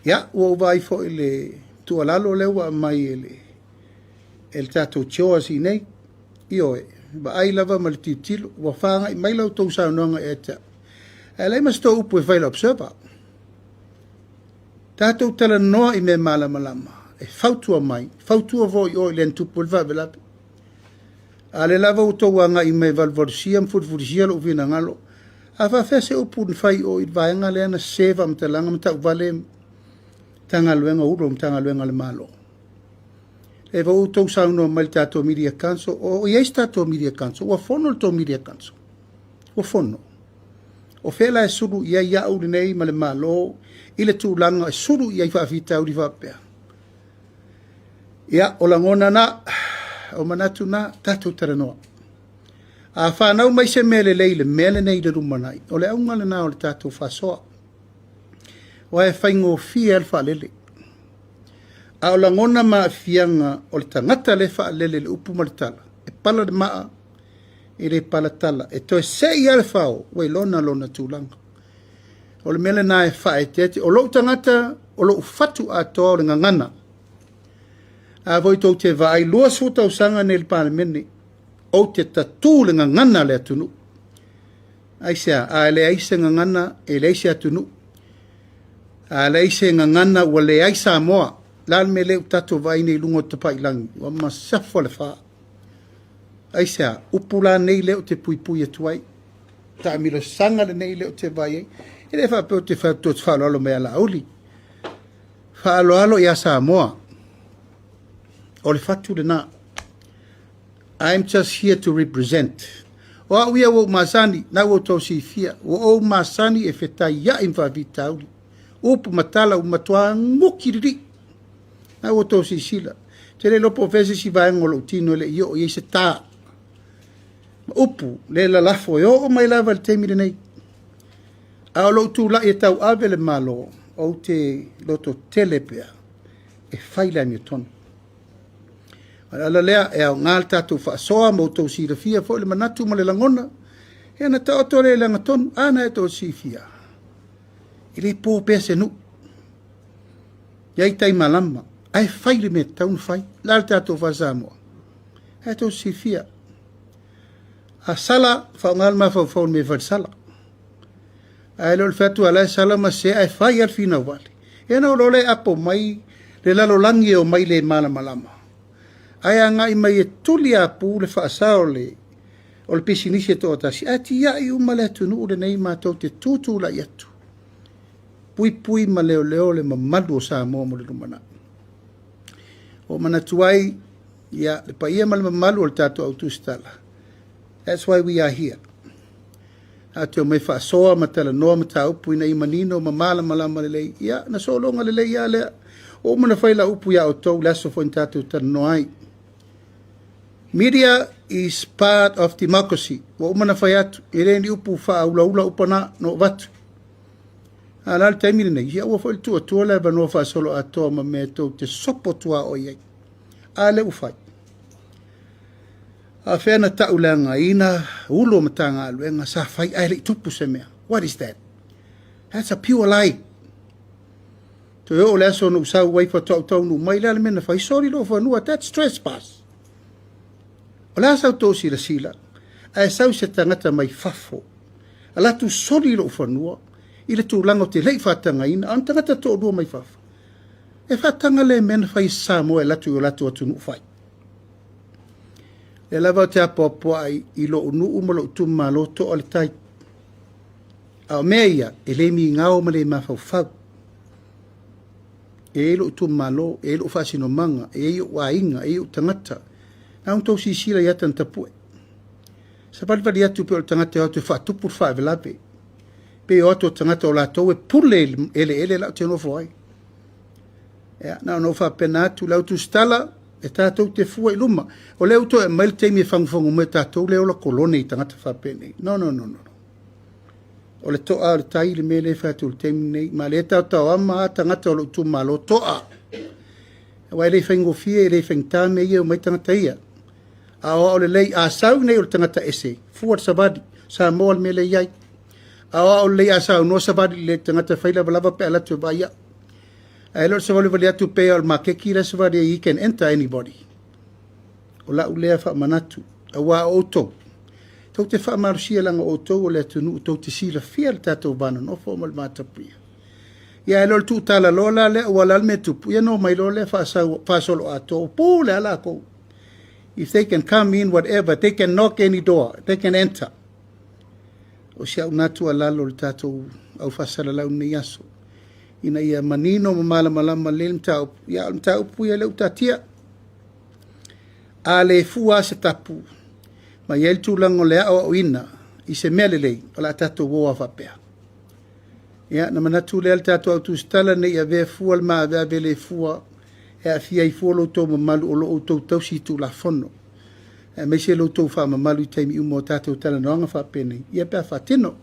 Ia, ua ou vaai foi i le tuualalo lea ua aumai e le e le tatou CHOGM nei. Ioe, vaai lava ma le tilotilo, ua fagai mai la outou saunoaga ia te au, ae leai ma se tou upu e fai i le Observer. Tatou talanoa i mea malamalama, e fautua mai, fautua foi i o i le na tupu ai le faalavelave. A o lea lava ua outou agai mai e valuvalusia ma fulifulisia lou finagalo, a faapefea se upu na fai i o i le vaega lea na sese faamatalaga ma tauvale Matagaluega o Ofisa Sili o Matagaluega a le Malo? E foi ua outou saunoa mai i le tatou Media Council, o i ai se tatou Media Council? Ua fono le tou Media Council? Ua fono? O fea la e sulu i ai au lenei ma le Malo i le tulaga e sulu i ai faafitauli faapea? Ia, o lagona na, o manatu na, tatou talanoa. A fanau mai se mea lelei i le mea lenei i le lumanai, o le auga lena o le tatou faasoa. Aua e faigofie lava le faalele. A o lagona ma aafiaga o le tagata lea e faalele i le upu ma le tala, e pala le maa, e le pala tala. E toe sei lava le fao, ua iloga lona tulaga. O le mea lena e faaeteete. O lou tagata, o lou fatu atoa o le gagana. A foi tou te vaai, 20 tausaga nei i le Palemene, ou te tatū le gagana a le atunuu. Aisea? A leai se gagana, e leai se atunuu. A leai se gagana, ua leai Samoa. O le a le mea lea ua tatou vaai nei i luga o tapailagi? Ua masafa le fa. Aisea? Upu la nei lea ou te puipui atu ai. Taamilosaga lenei lea ou te vaai ai. E le faapea ou te fai atu ou te faaaloalo mai ia Laauli. Faaaloalo ia Samoa. O le fatu lena. I'm just here to represent. O au ia ua ou masani, na ua outou silafia, ua ou masani e fetaiai ma faafitauli. Upu ma tala ua matua guki lilii. Na ua outou silasila. Ou te le iloa po o fea se isi vaega o lou tino e le i oo i ai se tā. Ma upu le lalafo e oo mai lava i le taimi lenei. A o lou tulai e tauave le Malo, ou te lototele pea e fai le amiotonu. O le ala lea e aoga le tatou faasoa ma outou silafia foi le manatu ma le lagona, ia na taoto lea i le agatonu, a na e tou silafia, e le po pea se nuu. I ai tai malama, ae fai le mea e tatau ona fai. O le a le tatou faa-Samoa? Ae tou silafia, a sala, faaaoga le mafaufau i le mea e fai le sala. Ae le o le fai atu a la e sala ma se ae fai lava le finau vale. Ia na ou iloa lea e apo mai le lalolagi e omai le malamalama. Ae agai mai e tuli apu le faasa o le o le pisinisi e toatasi, ae tiai uma le atunuu lenei matou te tutulai atu. Puipui ma leoleo le mamalu o Samoa mo le lumanai. Ua manatu ai, ia, le paia ma le mamalu o le tatou au tusitala. That's why we are here. A te omai faasoa ma talanoa mataupu ina ia manino ma malamalama lelei, ia, na sologa lelei lava lea. Ua uma ona fai lau upu ia outou i le aso foi na tatou talanoa ai. Media is part of democracy. Ua uma ona fai atu, e le ni upu faaulaula upa na, na ou avatu. A o le a le taimi lenei, ia aua foi le tuu atua le avanoa faasoloatoa ma mea tou te sopo tuaoi ai. A lea ua fai. A fea na tauleagaina ulu o Matagaluega sa fai ae le i tupu se mea? What is that? That's a pure lie. Toe oo le aso na ou sau ai faatoa ou taunuu mai, le a le mea na fai? Soli lou fanua, that's trespass. O le a sa outou silasila, ae sau se tagata mai fafo, alu atu soli lou fanua i le tulaga ou te le i faatagaina, a o ni tagata toalua mai fafo. E faataga lea mea na fai e Samoa e alu atu i o latou atunuu fai. Lea lava ou te apoapoai i lou nuu ma lou itumalo toa le tai. A o mea ia, e le migao ma le mafaufau. E i ai lou itumalo, e i ai lou faasinomaga, e i ai ou aiga, e i ai ou tagata. Na ona tou silasila i ata na tapue. Savalivali atu pei o le tagata e o atu e faatupu le faalavelave. Pei e o atu o tagata o latou e pule i le eleele la ou te nofo ai. Ia, na ona ou faapena atu, le au tusitala, e tatou te fua i luma. O lea ua toe aumai le taimi e fagufagu mai tatou lea e ola kolone i tagata faapenei. No, no, no, no. O le toa o le tai le mea lea e fai atu i le taimi lenei. Ma lea e taotaoama lava tagata o lou itumalo, toa. Aua e le faigofie, e le faigata mea ia e omai tagata ia. A o au lelei, a sau nei o le tagata ese, fua le savali, Samoa le mea lea e i ai. A o au lelei a saunoa savali i le tagata fai lavalava pe a alu atu e vaai au. Ae le o le savalivali atu pei o le makeki la e savali ai, he can enter anybody. O lau lea faamanatu, aua o outou, tou te faamalosia leaga o outou o le atunuu tou te silafia le tatou va nonofo ma le vatapuia. Ia ae le o le tuutalaloa la lea aua o le a le mea e tupu, ia na omai loa lea faasau, faasoloatoa, ua pule lava latou. If they can come in whatever, they can knock any door, they can enter. O si au na tuualalo i le tatou au faasalalau i lenei aso, ina ia manino ma malamalama lelei le mataupu, ia a o le mataupu ia lea ua taatia. A le fua lava se tapu, ma i ai le tulaga o le aoaoina i se mea lelei, o le a tatou o lava faapea. Ia, na manatu lea le tatou au tusitala ne i avea fua le maaveave le fua e aafia ai fua lo outou mamalu o lo o outou tausi i Tulafono, aemaise lo outou faamamalu i taimi uma o tatou talanoaga faapenei, ia pe a faatino.